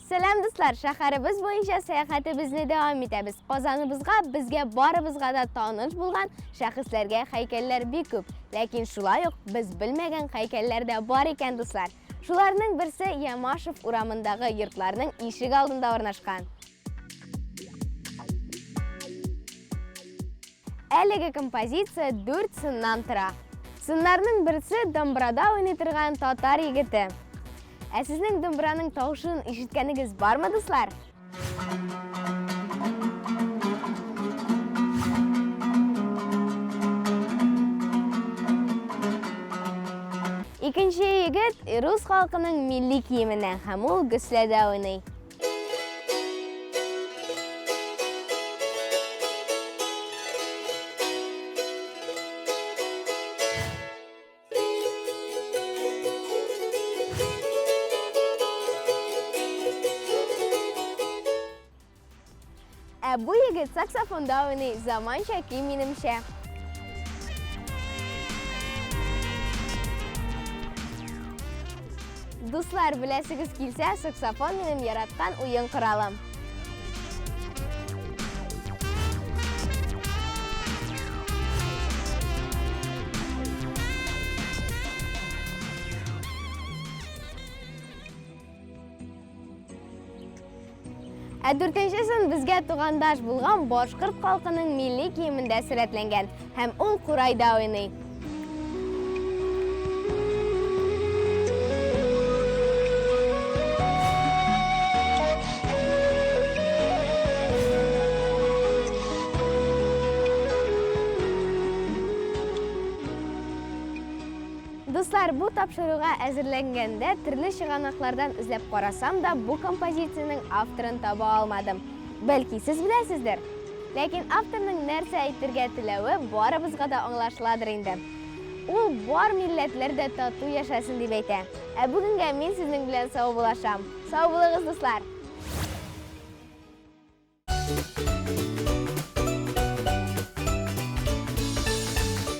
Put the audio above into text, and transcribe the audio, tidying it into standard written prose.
Сәлам, дуслар! Шәһәребез буенча сәяхәтебезне дәвам итәбез. Казаныбызга безгә барыбызга да таныш булган шәхесләргә һәйкәлләр бик күп. Ләкин шулай ук без белмәгән һәйкәлләр дә бар икән, дуслар. Шуларның берсе Ямашев урамындагы йортларның ишек алдында урнашкан. Әлеге композиция дүрт сыннан тора. Сыннарның берсе домбрада уйный торган татар егете. Ә сезнең домбраның тавышын ишеткәнегез бармы, дуслар? Икенче егет рус халкының милли киеменнән һәм ул гөсләдә уйный. Ә бу егет саксофонда уйный, заманча көй минемчә. Дуслар, беләсегез килсә, саксофон минем яраткан уен коралым. Ә дүртенчесен безгә тугандаш булган башкорт халкының милли киемендә сурәтләнгән һәм ул курайда уйный. Дуслар, бу тапшыруга әзерләнгәндә төрле чыганаклардан эзләп карасам да, бу композициянең авторын таба алмадым. Бәлки, сез беләсездер? Ләкин авторның нәрсә әйтергә теләве барыбызга да аңлашыладыр инде. Ул бар милләтләр дә тату яшәсен дип әйтә. Ә бүгенгә мин сезнең белән саубуллашам. Сау булыгыз, дуслар!